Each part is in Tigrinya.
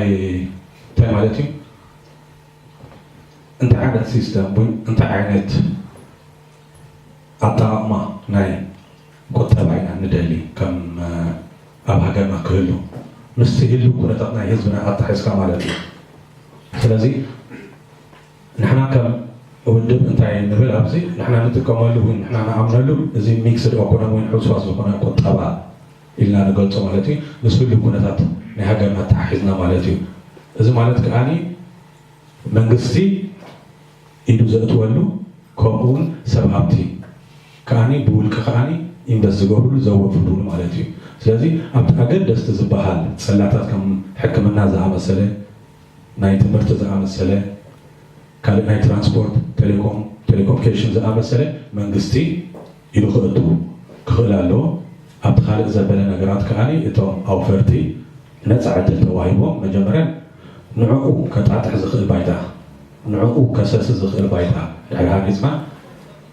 እንታይ ማለት እዩ? እንታይ ዓይነት ሲስተም ወይ እንታይ ዓይነት ኣጠቓቕማ ናይ ቁጠባ ኢና ንደሊ ከም ኣብ ሃገርና ክህሉ? ምስቲ ህሉ ኩነታት ናይ ህዝብና ኣታሒዝካ ማለት እዩ። ስለዚ ንሕና ከም ውድብ እንታይ ንብል ኣብዚ ንሕና ንጥቀመሉ ወይ ንሕና ንኣምነሉ እዚ ሚክስድ ኢኮኖሚ ወይ ሕውስዋስ ዝኾነ ቁጠባ ኢልና ንገልጾ ማለት እዩ። ምስ ህሉ ኩነታት ናይ ሃገርና ኣተሓሒዝና ማለት እዩ። እዚ ማለት ከኣ መንግስቲ ኢዱ ዘእትወሉ ከምኡ እውን ሰብ ሃብቲ ከኣ ብውልቂ ከኣ ኢንቨስት ዝገብርሉ ዘወፍርሉ ማለት እዩ። ስለዚ ኣብቲ ኣገደስቲ ዝበሃል ጽላታት ከም ሕክምና ዝኣመሰለ ናይ ትምህርቲ ዝኣመሰለ ካልእ ናይ ትራንስፖርት፣ ቴሌኮም፣ ቴሌኮሙኒኬሽን ዝኣመሰለ መንግስቲ ኢዱ ክእቱ ክኽእል ኣለዎ። ኣብቲ ካልእ ዘበለ ነገራት ከኣ እቶም ኣውፈርቲ ነፃ ዕድል ተዋሂቦም መጀመርያ ንዕኡ ከጣጥሕ ዝኽእል ባይታ፣ ንዕኡ ከሰሲ ዝኽእል ባይታ ድሕሪ ሃኒፅና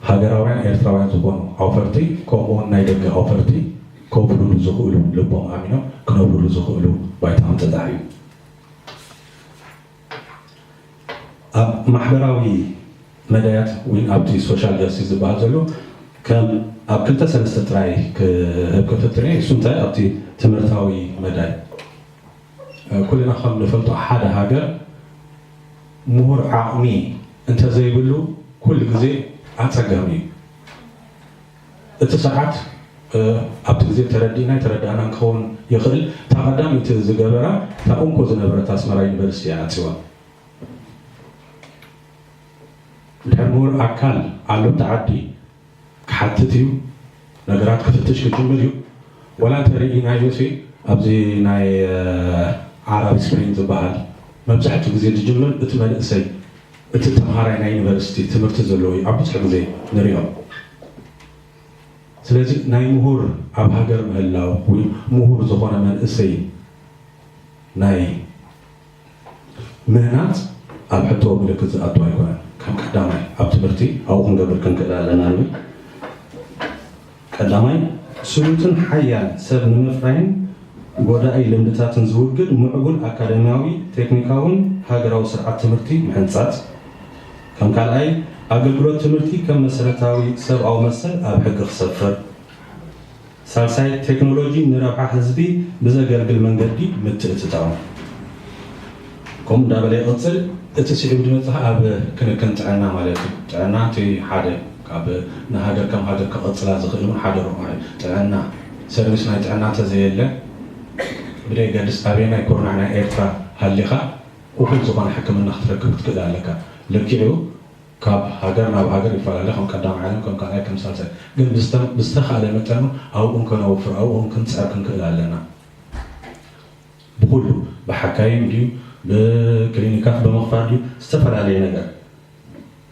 ሃገራውያን ኤርትራውያን ዝኾኑ ኣውፈርቲ ከምኡውን ናይ ደገ ኣውፈርቲ ከውፍርሉ ዝኽእሉ ልቦም ኣሚኖም ክነብርሉ ዝኽእሉ ባይታ ምጥጣሕ እዩ። ኣብ ማሕበራዊ መዳያት ወይ ኣብቲ ሶሻል ጃስቲስ ዝበሃል ዘሎ ከም ኣብ ክልተ ሰለስተ ጥራይ ክህብ ክፍትን እየ። እሱ እንታይ ኣብቲ ትምህርታዊ መዳይ ኩልና ከም ንፈልጦ ሓደ ሃገር ምሁር ዓቕሚ እንተዘይብሉ ኩሉ ግዜ ኣጸጋሚ እዩ። እቲ ስርዓት ኣብቲ ግዜ ተረዲእና ተረዳእና ክኸውን ይኽእል። እታ ቀዳመይቲ ዝገበራ እታ እንኮ ዝነበረት ኣስመራ ዩኒቨርሲቲ እያ ዓፂዋ። ድሕር ምሁር ኣካል ኣሎ እቲ ዓዲ ክሓትት እዩ፣ ነገራት ክፍትሽ ክጅምር እዩ። ወላ እንተ ርኢናዮ ሲ ኣብዚ ናይ ዓራብ ስፕሪንግ ዝበሃል መብዛሕትኡ ግዜ ዝጅምር እቲ መንእሰይ እቲ ተምሃራይ ናይ ዩኒቨርሲቲ ትምህርቲ ዘለዎ እዩ ኣብ ብዙሕ ግዜ ንሪኦ። ስለዚ ናይ ምሁር ኣብ ሃገር ምህላው ወይ ምሁር ዝኾነ መንእሰይ ናይ ምህናፅ ኣብ ሕቶ ምልክት ዝኣቱ ኣይኮነን። ከም ቀዳማይ ኣብ ትምህርቲ ኣብኡ ክንገብር ክንክእል ኣለና ንብል። ቀዳማይ ስሉጥን ሓያል ሰብ ንምፍራይን ጎዳኢ ልምድታትን ዝውግድ ምዕቡል ኣካደሚያዊ፣ ቴክኒካውን ሃገራዊ ስርዓት ትምህርቲ ምሕንፃፅ። ከም ካልኣይ ኣገልግሎት ትምህርቲ ከም መሰረታዊ ሰብኣዊ መሰል ኣብ ሕጊ ክሰፍር። ሳልሳይ ቴክኖሎጂ ንረብሓ ህዝቢ ብዘገልግል መንገዲ ምትእትታው። ከምኡ እንዳበለ ይቕፅል። እቲ ስዒቡ ዝመፅእ ኣብ ክንክን ጥዕና ማለት እዩ። ጥዕና እቲ ሓደ ካብ ንሃገር ከም ሃገር ክቐፅላ ዝኽእል እውን ሓደ ረቋሒ ጥዕና ሰርቪስ ናይ ጥዕና እንተዘየለ ብደይ ገድስ ኣበየናይ ኩርናዕ ናይ ኤርትራ ሃሊኻ እኹል ዝኾነ ሕክምና ክትረክብ ክትክእል ኣለካ። ልክዑ ካብ ሃገር ናብ ሃገር ይፈላለ ከም ቀዳማይ ዓለም ከም ካልኣይ ከም ሳልሳይ ግን ብዝተኻእለ መጠኑ ኣብኡ ከነውፍር ኣብኡ ክንፅዕር ክንክእል ኣለና። ብኩሉ ብሓካይም ድዩ ብክሊኒካት ብምኽፋት ድዩ ዝተፈላለየ ነገር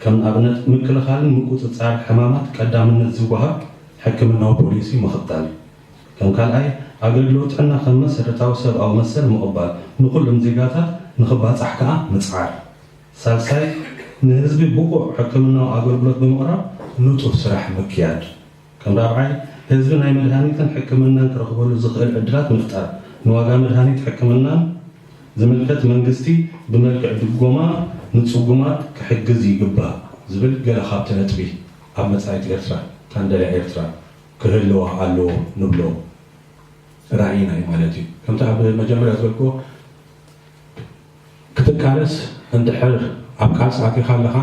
ከም ኣብነት ምክልኻልን ምቁፅፃር ሕማማት ቀዳምነት ዝወሃብ ሕክምናዊ ፖሊሲ ምኽታል። ከም ካልኣይ ኣገልግሎት ጥዕና ከም መሰረታዊ ሰብኣዊ መሰል ምቕባል ንኩሎም ዜጋታት ንኽባፃሕ ከዓ ምፅዓር። ሳልሳይ ንህዝቢ ብቑዕ ሕክምናዊ ኣገልግሎት ብምቕራብ ንጡፍ ስራሕ ምክያድ። ከም ራብዓይ ህዝቢ ናይ መድሃኒትን ሕክምናን ክረኽበሉ ዝኽእል ዕድላት ምፍጣር። ንዋጋ መድሃኒት ሕክምናን ዝምልከት መንግስቲ ብመልክዕ ድጎማ ንፅጉማት ክሕግዝ ይግባእ ዝብል ገለ ካብቲ ነጥቢ ኣብ መፃኢት ኤርትራ ታንደልያ ኤርትራ ክህልዋ ኣለዎ ንብሎ ራእይና እዩ ማለት እዩ። ከምቲ ኣብ መጀመርያ ዝበልክዎ ክትቃለስ እንድሕር ኣብ ቃልሲ ኣቲኻ ኣለኻ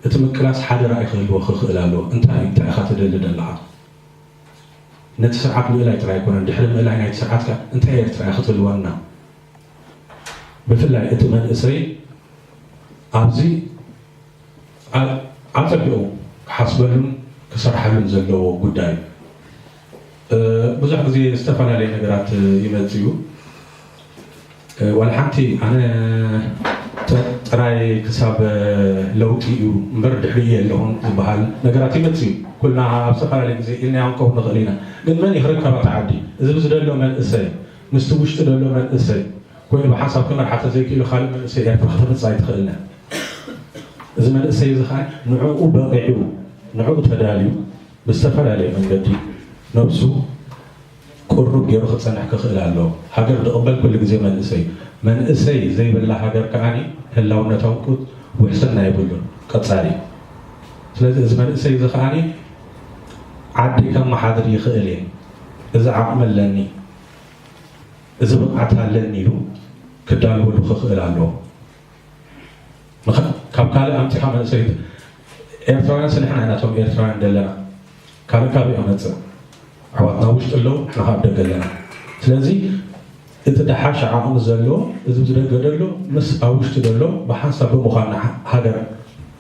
እቲ ምቅላስ ሓደ ራእይ ክህልዎ ክኽእል ኣለዎ። እንታይ እንታይ ኢኻ ትደሊ ዘለኻ? ነቲ ስርዓት ምእላይ ጥራይ ኣይኮነን ድሕሪ ምእላይ ናይቲ ስርዓት ከ እንታይ ኤርትራ እያ ክትህልወና? ብፍላይ እቲ መንእሰይ ኣብዚ ኣጸቢቑ ክሓስበሉን ክሰርሓሉን ዘለዎ ጉዳይ ብዙሕ ግዜ ዝተፈላለየ ነገራት ይመጽእ እዩ። ዋላ ሓንቲ ኣነ ጥራይ ክሳብ ለውጢ እዩ እምበር ድሕሪ እየ ኣለኹን ዝበሃል ነገራት ይመጽእ እዩ። ኩልና ኣብ ዝተፈላለየ ግዜ ኢልናዮ ክንከውን ንኽእል ኢና። ግን መን ይኽረከባ እታ ዓዲ? እዚ ብዝደሎ መንእሰይ ምስቲ ውሽጢ ደሎ መንእሰይ ኮይኑ ብሓንሳብ ክመርሓ ተዘይክኢሉ ካልእ መንእሰይ ኤርትራ ከተምጽእ ኣይትኽእልን። እዚ መንእሰይ እዚ ከዓ ንዕኡ በቒዑ ንዕኡ ተዳልዩ ብዝተፈላለየ መንገዲ ነብሱ ቅሩብ ገይሩ ክጸንሕ ክኽእል ኣለዎ። ሃገር ዝቕበል ኩሉ ግዜ መንእሰይ እዩ። መንእሰይ ዘይብላ ሃገር ከኣ ህላውነታዊ ውሕስና የብሉን። ቀጻሊ። ስለዚ እዚ መንእሰይ እዚ ከኣ ዓዲ ከመሓድር ይኽእል እየ፣ እዚ ዓቕሚ ኣለኒ፣ እዚ ብቕዓት ኣለኒ ኢሉ ክዳለወሉ ክኽእል ኣለዎ። ካብ ካልእ ኣምፂኻ መንእሰይ፣ ኤርትራውያን ስንሕና ኢና እቶም ኤርትራውያን ዘለና። ካልእ ካበይ ይመፅእ? ኣሕዋትና ውሽጢ ኣለዉ፣ ንሕና ካብ ደገ ኣለና። ስለዚ እቲ ደሓሸ ዓቕሚ ዘለዎ እዚ ብዝደገ ዘሎ ምስ ኣብ ውሽጢ ዘሎ ብሓንሳብ ብምዃን ሃገር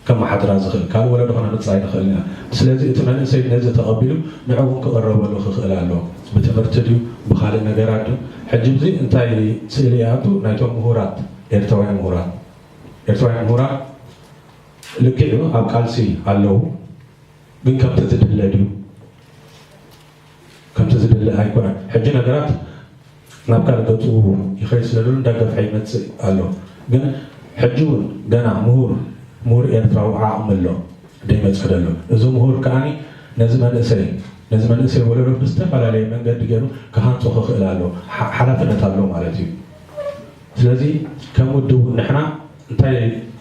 ከመሓድራ ዝኽእል ካልእ ወለዶ ከነምፅእ ኣይንኽእል ኢና። ስለዚ እቲ መንእሰይ ነዚ ተቐቢሉ ንዕኡ እውን ክቕረበሉ ክኽእል ኣለዎ። ብትምህርቲ ድዩ ብኻልእ ነገራት ድዩ? ሕጂ እዚ እንታይ ስእሊ ይኣቱ? ናይቶም ምሁራት፣ ኤርትራውያን ምሁራት፣ ኤርትራውያን ምሁራት ልክዕ እዩ ኣብ ቃልሲ ኣለዉ፣ ግን ከምቲ ዝድለ ድዩ? ከምቲ ዝድለ ኣይኮነን። ሕጂ ነገራት ናብ ካልእ ገፁ ይኸይድ ስለ ዘሎ እንዳገፍሐ ይመፅእ ኣሎ። ግን ሕጂ እውን ገና ምሁር ምሁር ኤርትራዊ ዓቕሚ ኣሎ ደይመፅእ ዘሎ። እዚ ምሁር ከኣ ነዚ መንእሰይ ነዚ መንእሰይ ወለዶ ብዝተፈላለየ መንገዲ ገይሩ ክሃንፆ ክኽእል ኣሎ። ሓ- ሓላፍነት ኣሎ ማለት እዩ። ስለዚ ከም ውድብ እውን ንሕና እንታይ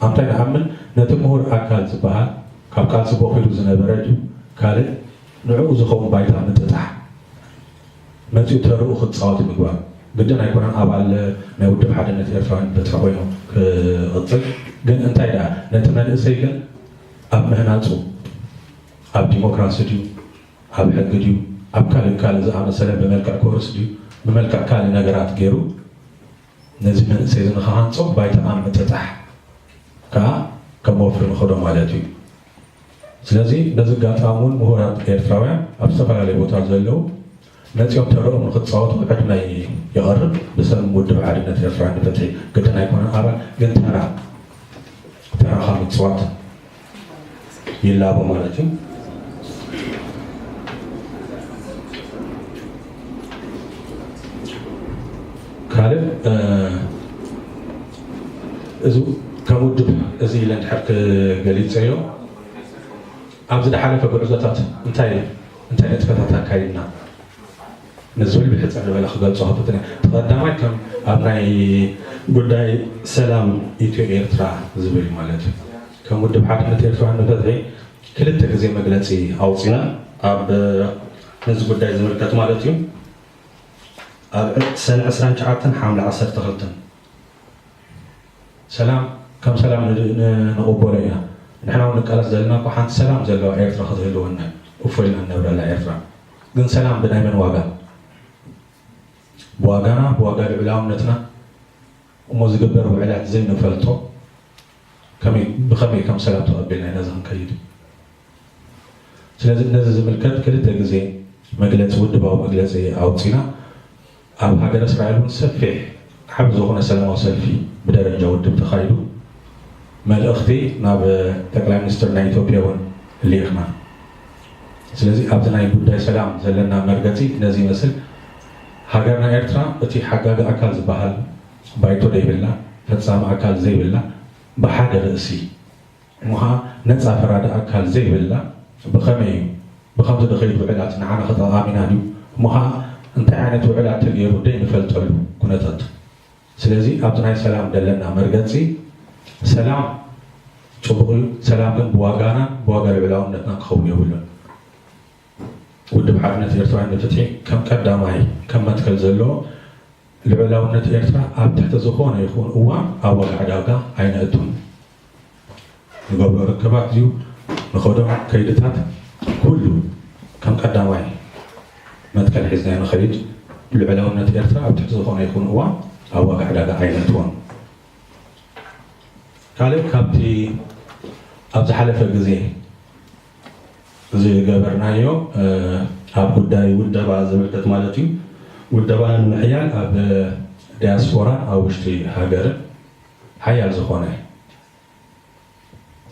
ኣብታይ ንኣምን ነቲ ምሁር ኣካል ዝበሃል ካብ ቃልሲ ቦኺሉ ዝነበረ ድዩ ካልእ ንዕኡ ዝኸውን ባይታ ምጥጣሕ መፂኡ ተርኡ ክፃወት ምግባር ግድን ኣይኮነን። ኣባል ናይ ውድብ ሓድነት ኤርትራውያን በትሪ ኮይኑ ክቕፅል ግን እንታይ ደኣ ነቲ መንእሰይ ግን ኣብ ምህናፁ ኣብ ዲሞክራሲ ድዩ ኣብ ሕጊ ድዩ ኣብ ካልእ ካልእ ዝኣመሰለ ብመልክዕ ኮርስ ድዩ ብመልክዕ ካልእ ነገራት ገይሩ ነዚ መንእሰይ እዚ ንክሃንፆ ባይታ ኣብ ምጥጣሕ ከዓ ከም ወፍሪ ንኸዶ ማለት እዩ። ስለዚ በዚ ኣጋጣሚ እውን ምሁራት ኤርትራውያን ኣብ ዝተፈላለየ ቦታ ዘለዉ መፂኦም ተረኦም ንክፃወቱ ዕድመ ይቐርብ። ብሰም ውድብ ሓድነት ኤርትራውያን ንፍትሒ ግድን ኣይኮነን ኣባል ግን ተራ ተራኻ ምፅዋት ይላቦ ማለት እዩ። ካልእ እዚ ከም ውድብ እዚ ኢለ እንድሕር ክገሊፀዮ ኣብዚ ዝሓለፈ ጉዕዞታት እንታይ እንታይ ንጥፈታት ኣካይድና ንዝብል ብሕፅር ዝበለ ክገልፆ ክፍትን እየ። እቲ ቀዳማይ ከም ኣብ ናይ ጉዳይ ሰላም ኢትዮ ኤርትራ ዝብል ማለት እዩ። ከም ውድብ ሓድነት ኤርትራውያን ንፍትሒ ክልተ ግዜ መግለፂ ኣውፂና ኣብ ነዚ ጉዳይ ዝምልከት ማለት እዩ። ኣብ ሰነ ዕስራን ትሽዓተን ሓምለ ዓሰርተ ክልተን ሰላም ከም ሰላም ንቕበሎ ኢና። ንሕና እውን ንቃለስ ዘለና እኮ ሓንቲ ሰላም ዘለዋ ኤርትራ ክትህልወና እዩ። እፎ ኢልና ንነብረላ ኤርትራ። ግን ሰላም ብናይ መን ዋጋ? ብዋጋና፣ ብዋጋ ልዑላውነትና እሞ ዝግበር ውዕላት ዘይንፈልጦ ከመይ ብኸመይ ከም ሰላም ተቐቢልና ኢና እዚ ክንከይድ? ስለዚ ነዚ ዝምልከት ክልተ ግዜ መግለፂ ውድባዊ መግለፂ ኣውፂና ኣብ ሃገረ እስራኤል እውን ሰፊሕ ዓብ ዝኾነ ሰላማዊ ሰልፊ ብደረጃ ውድብ ተኻይዱ መልእኽቲ ናብ ጠቅላይ ሚኒስትር ናይ ኢትዮጵያ እውን ልኢኽና። ስለዚ ኣብዚ ናይ ጉዳይ ሰላም ዘለና መርገፂ ነዚ ይመስል። ሃገርና ኤርትራ እቲ ሓጋጊ ኣካል ዝበሃል ባይቶ ዘይብላ ፈፃሚ ኣካል ዘይብላ ብሓደ ርእሲ እሞ ኸዓ ነፃ ፈራዲ ኣካል ዘይብላ ብኸመይ እዩ ብኸምዚ ዝኸይድ ውዕላት ንዓና ክጠቓሚና ድዩ እሞ ኸዓ እንታይ ዓይነት ውዕላት ተገይሩ ደይ ንፈልጠሉ ኩነታት ስለዚ ኣብቲ ናይ ሰላም ደለና መርገፂ ሰላም ፅቡቕ እዩ ሰላም ግን ብዋጋና ብዋጋ ልዑላውነትና ክኸውን የብሉን ውድብ ሓድነት ኤርትራውያን ንፍትሒ ከም ቀዳማይ ከም መትከል ዘለዎ ልዑላውነት ኤርትራ ኣብ ትሕቲ ዝኾነ ይኹን እዋን ኣብ ዋጋ ዕዳጋ ኣይነእቱን። ንገብሮ ርክባት ድዩ ንኸዶ ከይድታት ኩሉ ከም ቀዳማይ መትከል ሒዝና ንኸይድ። ልዑላውነት ኤርትራ ኣብ ትሕቲ ዝኾነ ይኹን እዋን ኣብ ዋጋ ዕዳጋ ኣይነእትዎን። ካልእ ካብቲ ኣብ ዝሓለፈ ግዜ ዝገበርናዮ ኣብ ጉዳይ ውደባ ዝምልከት ማለት እዩ። ውደባ ንምሕያል ኣብ ዲያስፖራ ኣብ ውሽጢ ሃገርን ሓያል ዝኾነ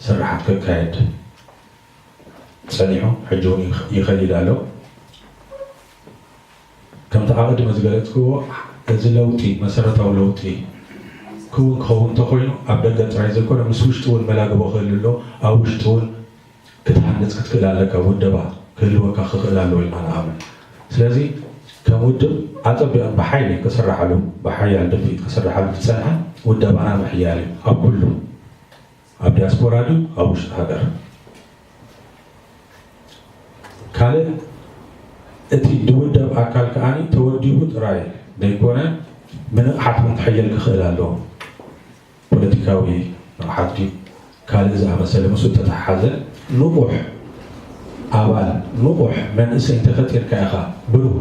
ስርሓት ክካየድ ጸኒሑ ሕጂ እውን ይኸይድ ኣሎ። ከምቲ ኣቐድመ ዝገለጽክዎ እዚ ለውጢ መሰረታዊ ለውጢ ክውን ክኸውን እንተኮይኑ ኣብ ደገ ጥራይ ዘይኮነ ምስ ውሽጢ እውን መላግቦ ክህሉ ኣሎ ኣብ ውሽጢ እውን ክትሃንፅ ክትክእል ኣለካ ውደባ ክህልወካ ክኽእል ኣለዎ ኢልና ንኣምን ስለዚ ከም ውድብ ኣጸቢቕን ብሓይሊ ክስራሓሉ፣ ብሓያል ድፍኢት ክስራሓሉ ዝጸንሐ ውደባና ምሕያል እዩ። ኣብ ኩሉ፣ ኣብ ዲያስፖራ ድዩ ኣብ ውሽጢ ሃገር? ካልእ፣ እቲ ዝውደብ ኣካል ከኣ ተወዲቡ ጥራይ ዘይኮነ፣ ብንቕሓት እውን ክሕየል ክኽእል ኣለዎ። ፖለቲካዊ ንቕሓት ድዩ ካልእ ዝኣመሰለ ምስኡ እተተሓሓዘ ንቑሕ ኣባል፣ ንቑሕ መንእሰይ እንተፈጢርካ ኢኻ፣ ብሩህ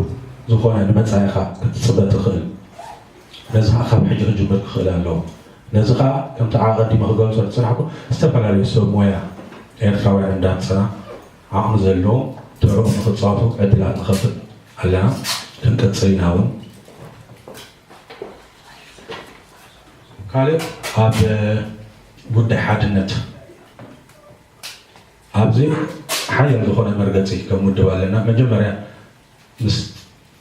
ዝኾነ ንመጻኢኻ ክትጽበ ትኽእል። ነዚ ኸኣ ካብ ሕጂ ክጅምር ክኽእል ኣለዎ። ነዚ ኸኣ ከምቲ ኣቐዲመ ክገልጾ ዝጸናሕኩ፣ ዝተፈላለዩ ሰብ ሞያ ኤርትራውያን እንዳምጸና ዓቕሚ ዘለዎም ተርኦም ንኽጻወቱ ዕድላት ንኸፍት ኣለና። ክንቅጽል ኢና እውን። ካልእ ኣብ ጉዳይ ሓድነት ኣብዚ ሓያል ዝኾነ መርገጺ ከም ውድብ ኣለና። መጀመርያ ምስ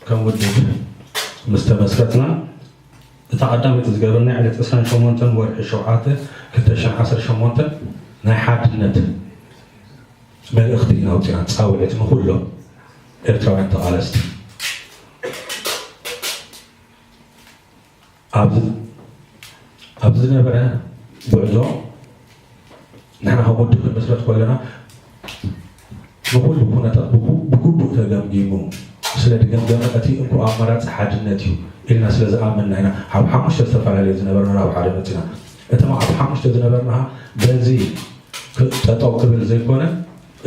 ከም ውድብ ምስ ተመስረትና እታ ቀዳመይቲ ዝገበርና ዕለት ዕስራን ሸሞንተን ወርሒ ሸውዓተ ክልተ ሽሕን ዓሰርተ ሸሞንተን ናይ ሓድነት መልእኽቲ ኢና ኣውፂና፣ ፃውዒት ንኩሎም ኤርትራውያን ተቓለስቲ። ኣብዚ ኣብዚ ዝነበረ ጉዕዞ ንሕና ከም ውድብ ክንመስረት ከለና ንኹሉ ኩነታት ብጉ- ብግቡእ ተገምጊሙ ስለ ዝገምገመ እቲ እንኮ ኣማራፂ ሓድነት እዩ ኢልና ስለ ዝኣመንና ኢና ኣብ ሓሙሽተ ዝተፈላለዩ ዝነበርና ናብ ሓደ መፂና። እቶም ኣብ ሓሙሽተ ዝነበርና በዚ ክ- ጠጠው ክብል ዘይኮነ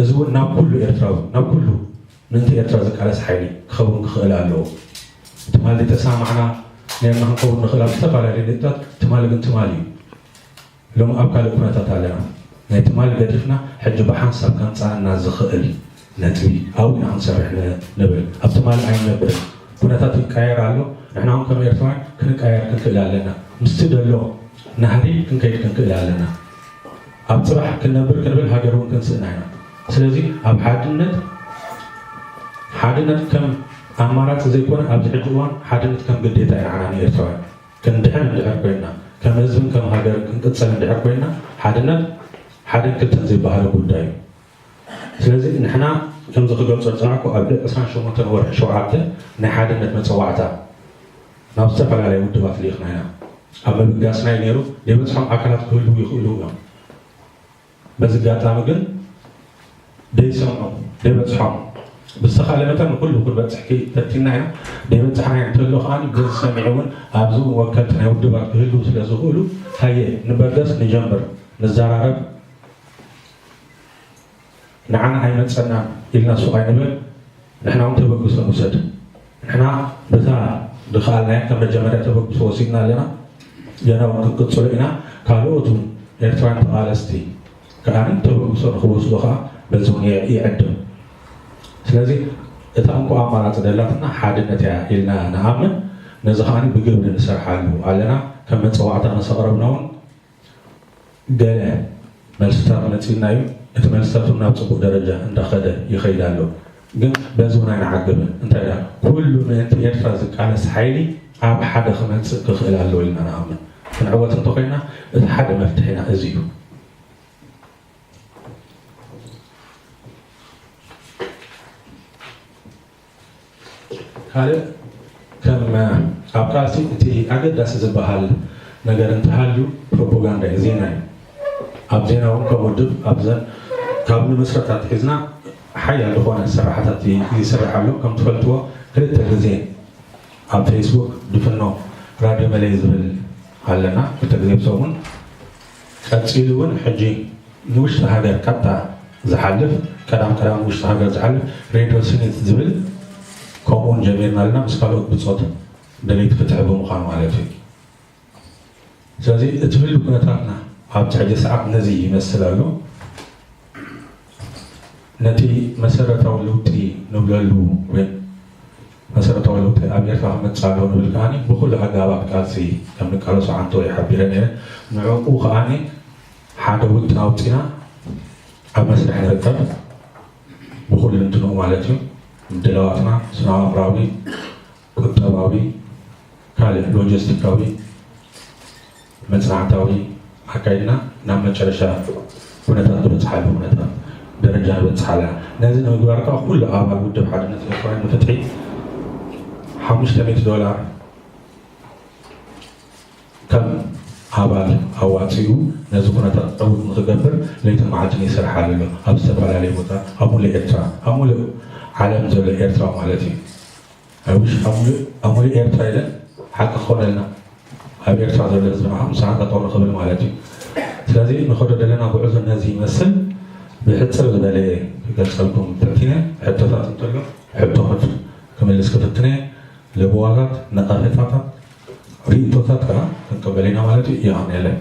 እዚ እውን ናብ ኩሉ ኤርትራዊ ናብ ኩሉ ምእንቲ ኤርትራ ዝቃለስ ሓይሊ ክኸውን ክኽእል ኣለዎ። ትማሊ ተሰማማዕና ነርና ክንከውን ንኽእል ኣብ ዝተፈላለዩ ነጥብታት፣ ትማሊ ግን ትማሊ እዩ። ሎሚ ኣብ ካልእ ኩነታት ኣለና። ናይ ትማሊ ገዲፍና ሕጂ ብሓንሳብ ከምጽኣና ዝኽእል ነጥቢ ኣብኡ ኢና ክንሰርሕ ን- ንብል። ኣብ ትማሊ ኣይንነብርን። ኩነታት ይቀየር ኣሎ። ንሕና እውን ከም ኤርትራውያን ክንቀየር ክንክእል ኣለና። ምስቲ ዘሎ ናህሪ ክንከይድ ክንክእል ኣለና። ኣብ ጽባሕ ክንነብር ክንብል ሃገር እውን ክንስእና ኢና። ስለዚ ኣብ ሓድነት ሓድነት ከም ኣማራጺ ዘይኮነ ኣብዚ ሕጂ እዋን ሓድነት ከም ግዴታ እዩ ንዓና ንኤርትራውያን። ክንድሕን እንድሕር ኮይንና፣ ከም ህዝብን ከም ሃገርን ክንቅጽል እንድሕር ኮይንና ሓድነት ሓደን ክልተን ዘይበሃሎ ጉዳይ እዩ። ስለዚ ንሕና ከምዚ ክገልጾ ዝጸናሕኩ ኣብ ዕስራን ሸሞንተን ወርሒ ሸውዓተ ናይ ሓድነት መጸዋዕታ ናብ ዝተፈላለዩ ውድባት ልኢኽና ኢና። ኣብ ምብጋስና እዩ ነይሩ። ዘይበጽሖም ኣካላት ክህልዉ ይኽእሉ እዮም። በዚ ኣጋጣሚ ግን ዘይሰምዑ ዘይበጽሖም ብዝተኻእለ መጠን ንኩሉ ክንበጽሕ ፈቲና ኢና። ዘይበጽሕና እንተሎ ከኣ በዚ ሰሚዑ እውን ኣብዚ እውን ወከልቲ ናይ ውድባት ክህልዉ ስለ ዝኽእሉ ሃየ ንበገስ ንጀምር ንዘራረብ ንዓና ኣይመጸናን ኢልና ሱቕ ኣይንበል። ንሕና እውን ተበግሶ ንውሰድ። ንሕና በታ ዝኸኣልናዮ ከም መጀመርያ ተበግሶ ወሲድና ኣለና። ገና እውን ክንቅጽሎ ኢና። ካልኦት እውን ኤርትራውያን ተቓለስቲ ከኣ ተበግሶ ንኽወስዱ ከኣ በዚ እውን ይዕድም። ስለዚ እታ እንኮ ኣማራጺ ደላትና ሓድነት እያ ኢልና ንኣምን። ነዚ ከኣ ብግብሪ ንሰርሓሉ ኣለና። ከም መጸዋዕታ ምስ ኣቕረብና እውን ገለ መልስታት መጺኡና እዩ። እቲ መልስታት እውን ናብ ጽቡቕ ደረጃ እንዳኸደ ይኸይድ ኣሎ። ግን በዚ እውን ኣይንዓግብን። እንታይ ደኣ ኩሉ ምእንቲ ኤርትራ ዝቃለስ ሓይሊ ኣብ ሓደ ክመጽእ ክኽእል ኣለዎ ኢልና ንኣምን። ክንዕወት እንተኾይና እቲ ሓደ መፍትሒና እዚ እዩ። ካልእ ከም ኣብ ቃልሲ እቲ ኣገዳሲ ዝበሃል ነገር እንተሃልዩ ፕሮፓጋንዳ እዩ፣ ዜና እዩ። ኣብ ዜና እውን ከም ውድብ ኣብዘን ካብ ንምስረታ ኣትሒዝና ሓያል ዝኾነ ስራሕታት ይ- ይስራሕ ኣሎ። ከም ትፈልጥዎ ክልተ ግዜ ኣብ ፌስቡክ ድፍኖ ራድዮ መለይ ዝብል ኣለና፣ ክልተ ግዜ ብሰሙን። ቀጺሉ እውን ሕጂ ንውሽጢ ሃገር ቀጥታ ዝሓልፍ ቀዳም ቀዳም ውሽጢ ሃገር ዝሓልፍ ሬድዮ ስኒት ዝብል ከምኡውን ጀሚርና ኣለና ምስ ካልኦት ብጾት ደለይቲ ፍትሒ ብምዃኑ ማለት እዩ። ስለዚ እቲ ህሉ ኩነታትና ኣብቲ ሕጂ ሰዓት ነዚ ይመስል ኣሎ። ነቲ መሰረታዊ ለውጢ ንብለሉ ወይ መሰረታዊ ለውጢ ኣብ ኤርትራ ክመጽእ ኣለዎ ንብል ከኣ ብኩሉ ኣጋባብ ቃልሲ ከም ንቃለሶ ዓንተወይ ሓቢረ ነይረ። ንዕኡ ከኣ ሓደ ውጥን ኣውጺና ኣብ መስርሕ ንርከብ ብኩሉ እንትንኡ ማለት እዩ። ምድላዋትና ስነ ኣእምራዊ፣ ቁጠባዊ፣ ካልእ ሎጂስቲካዊ መጽናዕታዊ ኣካይድና ናብ መጨረሻ ኩነታት ዝበጽሓሉ ኩነታት ደረጃ ንበጽሓላ። ነዚ ንምግባር ከዓ ኩሉ ኣባል ውድብ ሓድነት ኤርትራውያን ንፍትሒ ሓሙሽተ ሚእቲ ዶላር ከም ኣባል ኣዋፂኡ ነዚ ኩነታት ዕዉት ንክገብር ለይትን መዓልትን ይሰርሓሉ ኣሎ። ኣብ ዝተፈላለየ ቦታ ኣብ ሙሉእ ኤርትራ፣ ኣብ ሙሉእ ዓለም ዘሎ ኤርትራዊ ማለት እዩ። ኣብ ውሽ- ኣብ ሙሉእ ኣብ ሙሉእ ኤርትራ ኢለ ሓቂ ክኾነልና፣ ኣብ ኤርትራ ዘሎ ህዝብና ከም ሰዓት ጠጠው ንኽብል ማለት እዩ። ስለዚ ንኸዶ ዘለና ጉዕዞ ነዚ ይመስል። ብሕፅር ዝበለ ክገልፀልኩም ፈቲነ፣ ሕቶታት እንተሎ ሕቶኹም ክምልስ ክፍትነ። ለበዋታት፣ ነቐፌታታት፣ ርእይቶታት ከዓ ክንቅበል ኢና ማለት እዩ። የቐንየለይ።